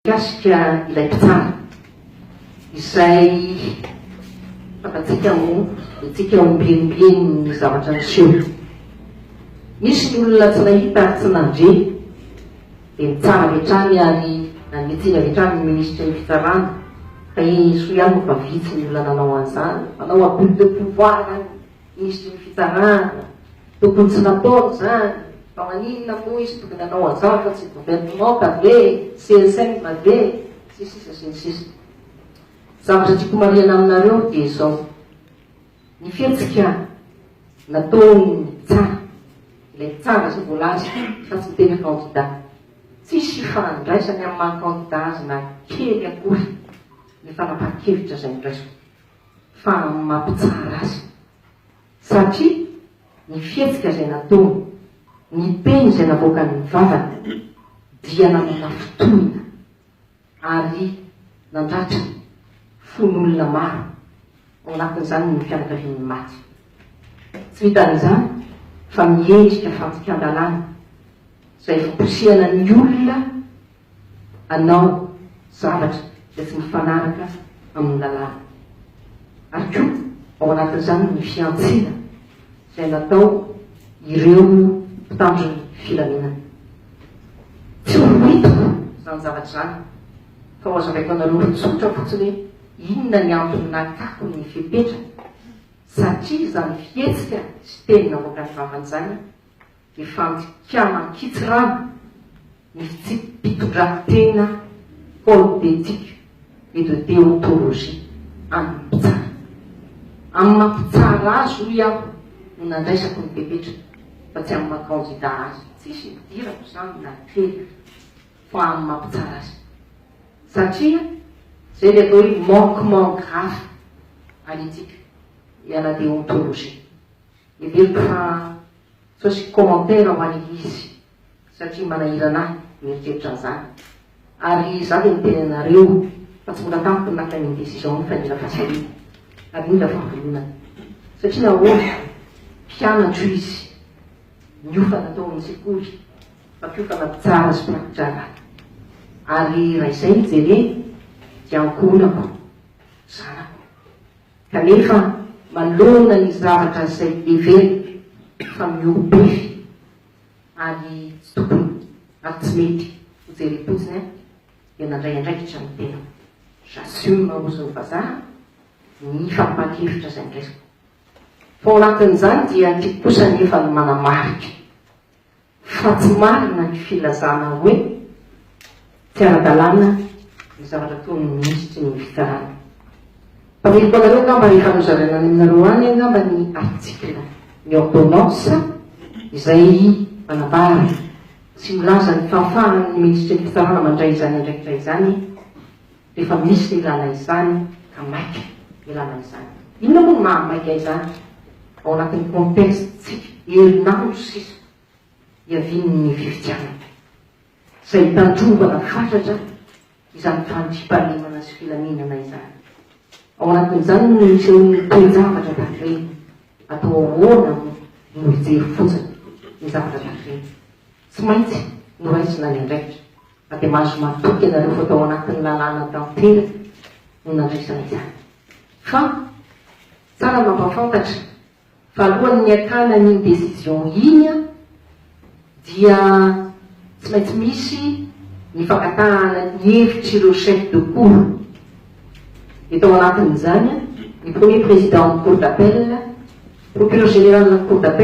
Mikasika ilay mpitsara izay fantatsika moa antsika ombienimbeny ny zavatra niseho. Nisy ny olona tsy nahita ary tsy nandre dia nitsara avy hatrany ary nanome tsiny avy hatrany ny minisitry ny fitsarana fa soa ihany moa fa vitsy ny olona nanao an'izany, manao abus de pouvoir ny minisitry ny fitsarana, tokony tsy nataony izany, fa maninona moa izy tokony hanao an'izany fa tsy gouvernemanta ve, CSM ve, sy ny sisa sy ny sisa. Zavatra tiako marihana aminareo dia izao, ny fihetsika nataon'ny mpitsara, ilay mpitsara izay voalaza fa tsy miteny candidat, tsisy ifandraisany amin'ny maha candidat azy na kely akory ny fanapahan-kevitra izay noraisiko. Fa amin'ny maha mpitsara azy. Satria ny fihetsika izay nataony, ny teny izay navoakan'ny vavany dia nananafintohina ary nandratra fon'olona maro, ao anatin'izany ny fianakavian'ny maty. Tsy vitan'izany fa miendrika fandikan-dalàna izay famporisihana ny olona hanao zavatra izay tsy mifanaraka amin'ny lalàna. Ary koa ao anatin'izany ny fihantsiana izay natao ireo mpitandro ny filaminana. Tsy ho hitako izany zavatra izany fa ho azavaiko anareo tsotra fotsiny hoe inona ny antony nakako ny fepetra satria izany fihetsika sy teny navoakan'ny vavany izany dia fandikana an-kitsirano ny fitsipi-pitondran-tena code d'éthique et de déontologie an'ny mpitsara. Amin'ny maha mpitsara azy hoy aho no nandraisako ny fepetra fa tsy amin'ny maha kandida azy. Tsisy idirako izany na kely fa amin'ny maha mpitsara azy. Satria izay ilay atao hoe manquement grave à l'éthique et à la déontologie. Heveriko fa tsy asiako commentaire ho an'ilay izy satria manahirana ahy mieritreritra an'izany. Ary izaho dia miteny anareo fa tsy mbola tamiko ny naka an'iny décision iny fa nila fahasahiana ary nila fahavononana. Satria nahoana? Mpianatro izy, niofana tao amin'ny sekoly, mpampiofana mpitsara sy mpirakidraharaha. Ary raha izay no jerena dia ankohonako, zanako. Kanefa manoloana ny zavatra izay heveriko fa mihoa-pefy ary tsy tokony ary tsy mety ho jerem-potsiny aho dia nandray andraikitra ny tenako. J'assume hozy ny vazaha ny fanapahan-kevitra izay noraisiko. Fa ao anatin'izany dia tiako kosa anefa ny manamarika Fa tsy marina ny filazana hoe tsy ara-dalàna ny zavatra ataon'ny minisitry ny fitsarana. Mpameloko anareo angamba rehefa nozaraina any aminareo any angamba ny article, ny ordonnance izay manambara sy milaza ny fahafahan'ny minisitry ny fitsarana mandray izany andraikitra izany rehefa misy ny ilàna izany ka maika ilàna izany. Inona moa no maha maika izany ao anatin'ny contexte-tsika herinandro sisa hiavian'ny fifidianana izay hitandrovana fatratra izany fandriampahalemana sy filaminana izany. Ao anatin'izany no nisehoan'ny toe-javatra tahaka ireny. Atao ahoana moa no hijery fotsiny ny zavatra tahaka ireny? Tsy maintsy noraisina ny andraikitra. Fa dia mahazo matoky ianareo fa tao anatin'ny lalàna tanteraka no nandraisana izany. Fa tsara ny mampahafantatra fa alohan'ny hakana an'iny décision iny dia tsy maintsy misy ny fangatahana ny hevitr'ireo chefs de cour. Dia tao anatin'izany ny premier président-n'ny cour d'appel, procureur général-n'ny cour d'appel.